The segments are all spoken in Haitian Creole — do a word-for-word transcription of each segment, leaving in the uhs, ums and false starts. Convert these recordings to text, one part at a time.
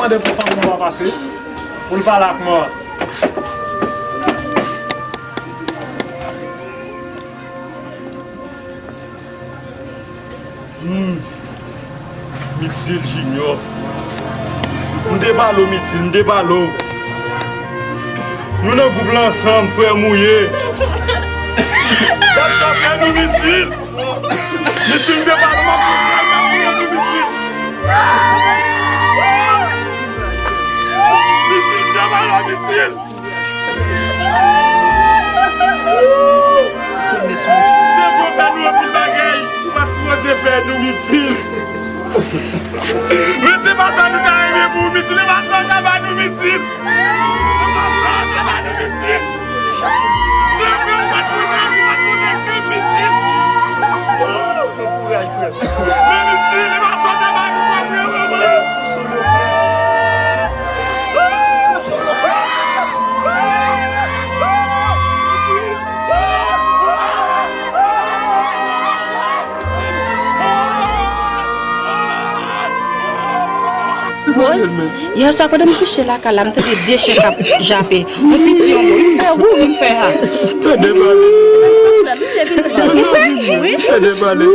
Mande pou fanmi mwen pase, pou l pale ak mwen. Hmm. Mitil Junior. M te pale w, Mitil, m te pale w. Nou nan gwoup la ansanm, frè mouye. Gad sa fè nou, Mitil. Mitil, m te pale w, m ap pale w, Mitil. Mitil, m te pale w, Mitil. Se pou fè nou anpil bagay, ou pa t sipoze fè nou, Mitil. Men se pa sa nou ta renmen pou ou, Mitil. E pa sa w ta ba nou, Mitil. E pa sa w ta ba nou, Mitil. Se vre, ou pa t konnen, ou pa t konnen ke Mitil. Pran kouraj, frè. Men Mitil, e pa sa w ta ba nou, frè, frè, frè. Rose, yè swa pandan m kouche lakay la, m tande de chen k ap jape. Yon piti, yon gwo. Vin fè wou, vin fè ha. Tande pale. Vin fè, wi. Tande pale.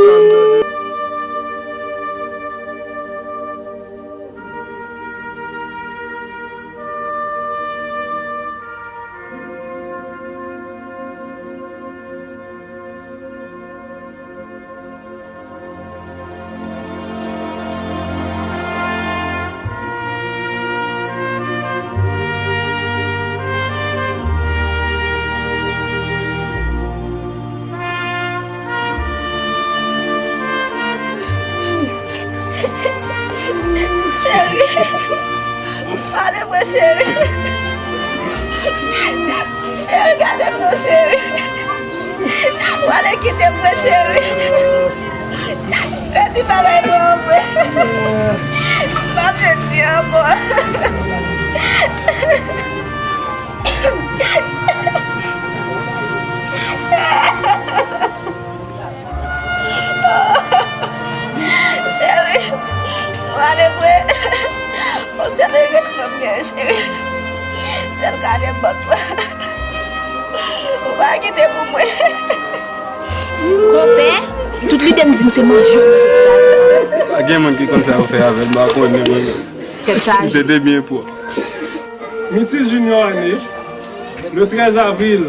Cheri, pale mwen, cheri. Cheri, gade m non, cheri. W ale kite m, mwen, cheri. Fè ti bagay pou mwen. M pa vle di ankò. Cheri, w ale vre. Yon sèl regrè m genyen, cheri. Sèl kale m ban m. Ou pa kite pou mwen. Konpè, tout lide m di m se manje w manje ti gason. Pa gen moun ki konn sa yo fè avè l, m pa konnen mwen. Tèt chaje. M se te byen pwòp. Mitil Junior est né le treize avril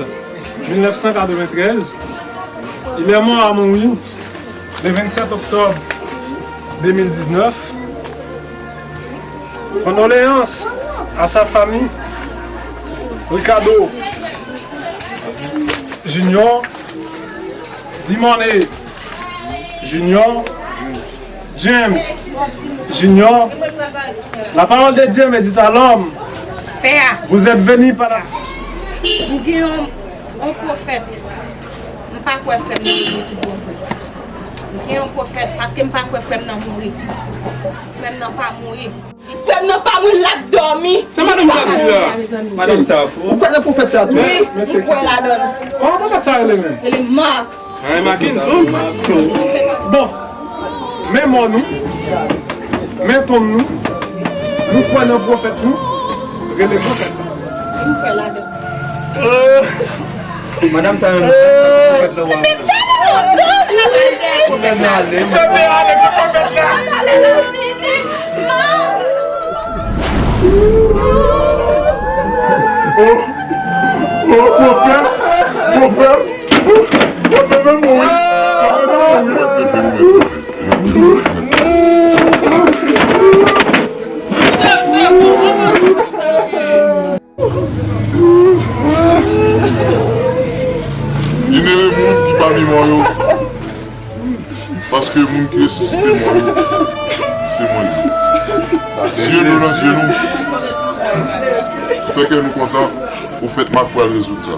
mille neuf cent quatre-vingt-treize. Il est mort à Mouri le vingt-sept octobre deux mille dix-neuf. Condoléances à sa famille. Ricardo Junior, Dimoné Junior, James Junior, la parole de Dieu me dit à l'homme, Pè a. Vous êtes venu par la... M gen yon, yon pwofèt. M pa kwè frè m nan mouri tout bon vre. M gen yon pwofèt, paske m pa kwè frè m nan mouri. Frè m nan pa mouri. Frè m nan pa mouri, l ap dòmi. Se madanm sa di la. Madanm sa fou. Ou kwè nan pwofèt sa tou? Wi, m kwè ladan l. Kòman pwofèt sa rele menm? Rele Mark. Ay, Mackenson. Bon, men mò nou, men tonm nou, nou kwè nan pwofèt nou, rele pwofèt la. M kwè ladan l. Madanm sa menm, pwofèt la w ap... Fèmen ale, fèmen ale, pwofèt la. Oh, oh, pwofèt, pwofèt, pwofèt, pwofèt mouri, pwofèt mouri. Byenere moun ki pami mò yo, paske moun ki resisite mò yo, se mwen. Siye dlo nan zye nou, fè kè nou kontan, pwofèt Mak pral rezoud sa.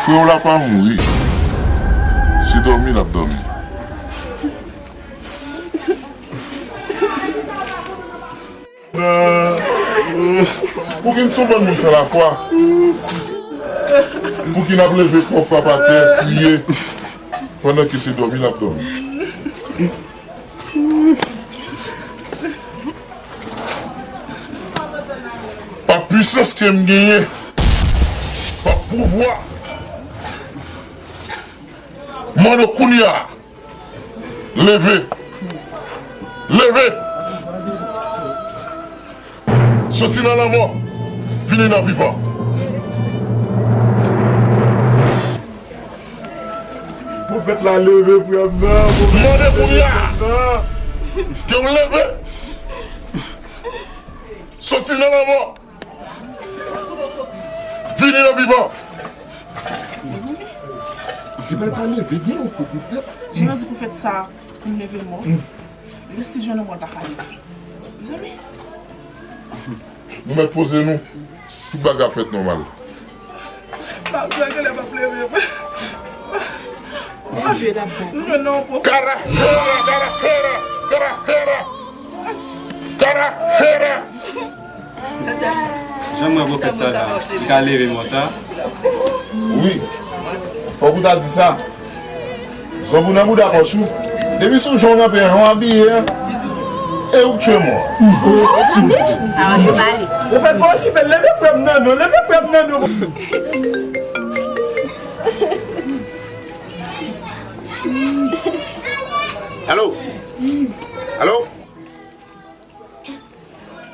Frè w la pa mouri. Se dòmi l ap dòmi. Pouki n se yon bann moun san lafwa? Pouki n ap leve kò frap atè, kriye, pandan ke se dòmi n ap dòmi? Pa pwisans ke m genyen, pa pouvwa, m mande w kounye a, leve! Leve! Soti nan lanmò, vini nan vivan. Pwofèt la leve, frè m nan. Mande kounye a ke w leve. Soti nan lanmò. Vini nan vivan. Li pa leve, gen yon fo pwofèt. Jan yo di pwofèt sa pou m leve mò. Lè si jwenn yon mò l pa ka leve. Mezanmi. Nou mèt poze nou. Tout bagay ap fèt nòmal. Papa, genlè m ap leve. M jwenn yon pwofèt. Cara hera, cara hera, cara hera. Cara hera. Jan m wè pwofèt sa la, li ka leve mò sa? Wi. Fòk ou ta di sa. Zòb ou nan bouda pòch ou. Depi sou jan w ranpe an, jan w abiye an, e ou k tchwe mò. Sa yo pale. Pwofèt pa okipe l, leve frè m nan non, leve frè m nan non. Alo? Alo?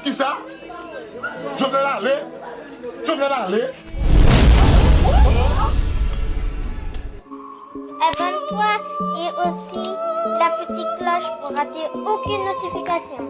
Kisa? Jovenel ale? Jovenel ale? Abonne-toi et aussi la petite cloche pour rater aucune notification.